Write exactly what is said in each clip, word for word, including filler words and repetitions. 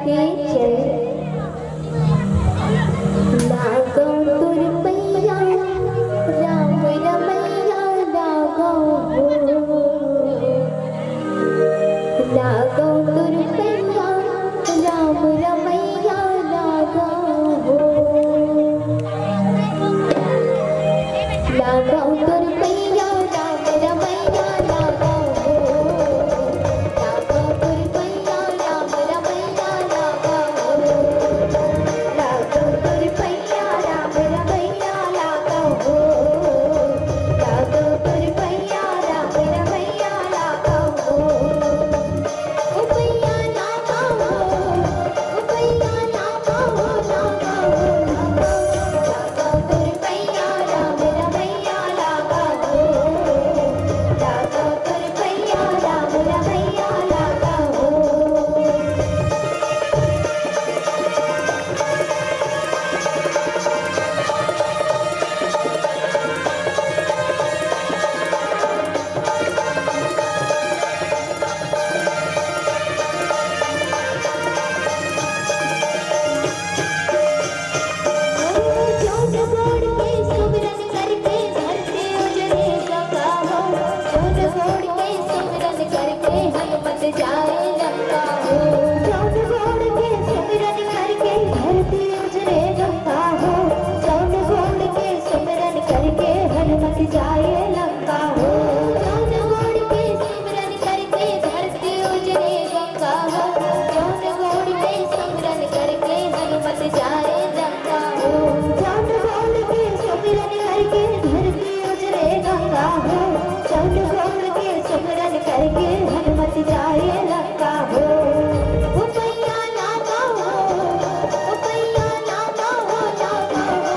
के जय। लागव तोर पैया, राम रमैया लागव हो। लागव तोर पैया, राम रमैया लागव हो। लागव तोर पैया, राम रमैया लागव हो। लागव तोर पैया, राम रमैया लागव हो। लागव तोर पैया, राम रमैया लागव हो। लागव तोर पैया, राम रमैया लागव हो। ओ पैया लागव हो, ओ पैया लागव हो, लागव हो, लागव हो। लागव तोर पैया, राम रमैया लागव हो। लागव तोर पैया, राम रमैया लागव हो। जौन गोड़ के सुमिरन करके धरती उजरे गंगा हो। जौन गोड़ के सुमिरन करके हनुमत जाए लंका हो। जौन गोड़ के सुमिरन करके धरती उजरे गंगा हो। जौन गोड़ के सुमिरन करके हनुमत जाए लंका हो। जौन गोड़ के सुमिरन करके धरती उजरे गंगा हो। जौन गोड़ के सुमिरन करके हनुमत जाए लंका हो। जौन गोड़ के सुमिरन करके धरती उजरे गंगा हो। जौन गोड़ के सुमिरन करके हनुमत जाए लंका हो। ओ पैया लागव हो, ओ पैया लागव हो, लागव हो,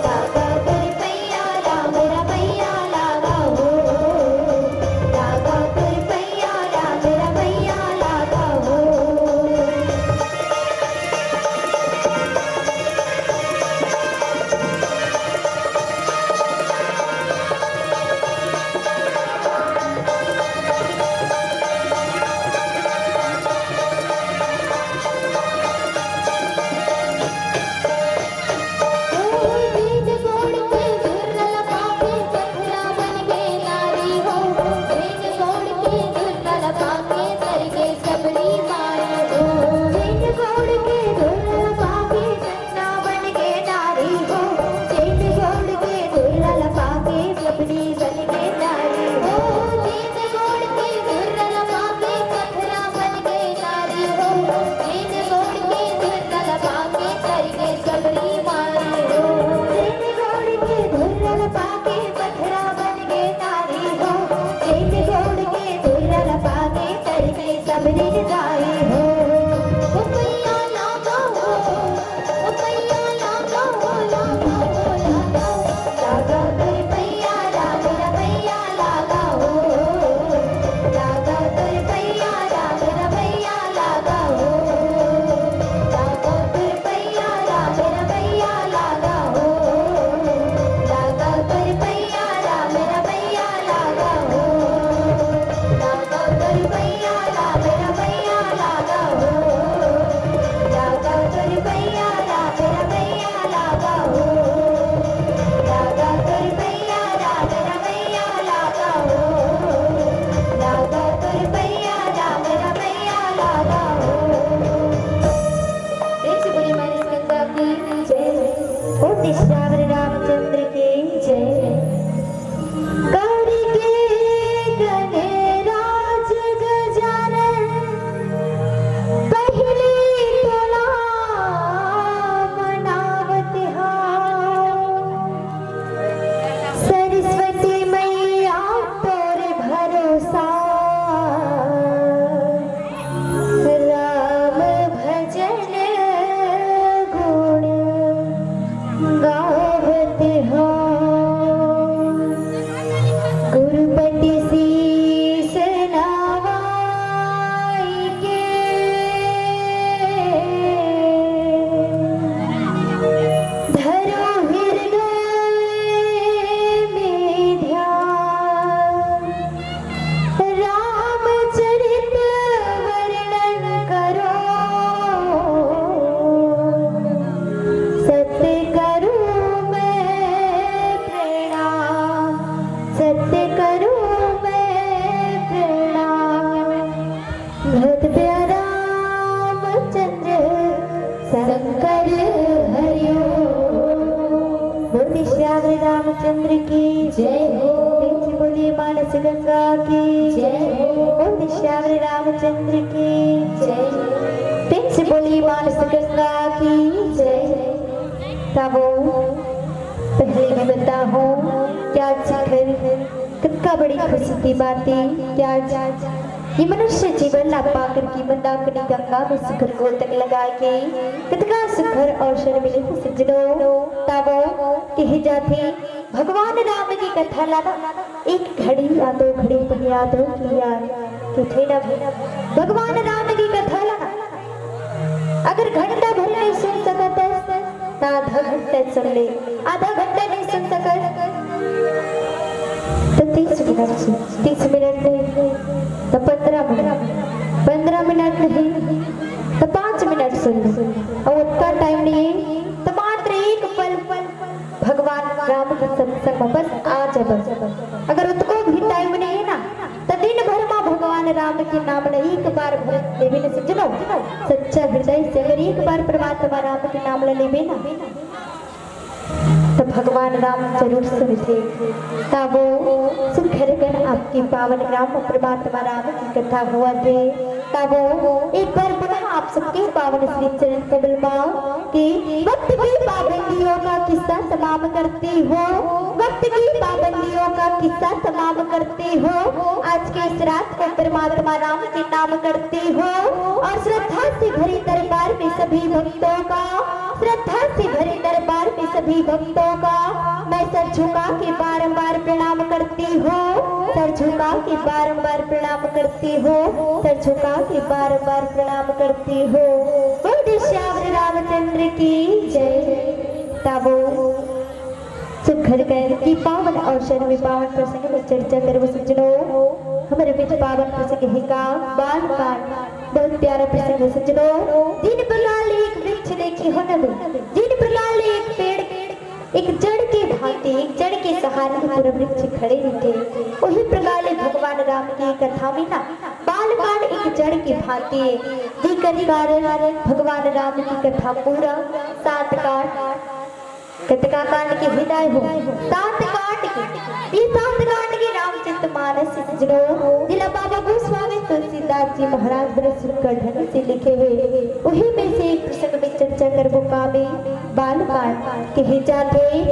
लागव हो। लागव तोर पैया, राम रमैया लागव हो। लागव तोर पैया, राम रमैया लागव हो। प्यारा रामचंद्र शंकर हरिओम। बोल श्याम रामचंद्र की जय हो। प्रेम से बोलिए मानस गंगा की जय हो। बोल श्याम रामचंद्र की जय। प्रेम से बोलिए मानस गंगा की जय। तब पहले भी बताओ क्या शिखर, कितना बड़ी खुशी की बात है क्या। ये मनुष्य जीवन ला पाकर की मंदाकिनी गंगा में शिखर को तक लगा के कितना शिखर अवसर मिले हो सज्जनों। तब कही जाती भगवान राम की कथा ला ना एक घड़ी या दो घड़ी पर याद हो कि यार कि थे ना भगवान राम की कथा ला ना अगर घंटा भर नहीं सुन सकत है तो आधा घंटा सुन ले। आधा घंटा नहीं सुन सकत तो तीस मिनट सुन। तीस मिनट नहीं तो पंद्रह मिनट। पंद्रह मिनट नहीं तो पाँच मिनट सुन ले। और उतना टाइम नहीं तो मात्र एक पल भगवान राम के सत्संग में बस आ जा बस। अगर उतको भी टाइम नहीं है ना तो दिन भर में भगवान राम के नाम ला एक बार भर लेबे ना सज्जनों। सच्चा हृदय से अगर एक बार परमात्मा राम के नाम ला लेबे ना तो भगवान राम जरूर सुनथे। तब वो सुखर कन आपके पावन ग्राम में परमात्मा राम की कथा हुआ थे। तब वो एक बार पुनः आप सबके पावन श्री चरण कमल में कि वक्त की पाबंदियों का किस्सा तमाम करती हूँ। वक्त की पाबंदियों का किस्सा तमाम करती हूँ। आज के इस रात को परमात्मा राम के नाम करती हूँ और श्रद्धा से भरे दरबार में सभी भक्तों का, श्रद्धा से भरे दरबार में सभी भक्तों का मैं सर झुका के बारंबार प्रणाम करती हूँ। सर झुका के बारंबार प्रणाम करती हूँ। सर झुका के बारंबार प्रणाम करती हूँ। बोल श्याम रामचंद्र की जय। तब वो सुखर कन की पावन अवसर में पावन प्रसंग में चर्चा करबो सज्जनों। हमारे बीच पावन प्रसंग है का बाल कांड। बहुत प्यारा प्रसंग है सज्जनों। जिन प्रकार एक वृक्ष देखे हो ना, जिन प्रकार एक पेड़ एक जड़ के भांति, एक जड़ के सहारे में पूरा वृक्ष खड़े रहिथे, वही प्रकार ले भगवान राम की कथा में ना बाल कांड एक जड़ के भांति है, जेकर कारण भगवान राम की कथा पूरा सात कांड, कतका कांड के हृदय हो, सात कांड के, ये सात कांड के रामचरित मानस सज्जनों, जिला बाबा गोस्वामी तुलसीदास जी महाराज बड़े सुंदर ढंग से लिखे हुए, वही में से एक प्रसंग में चर्चा करबो का में बाल कांड कहे जाथे।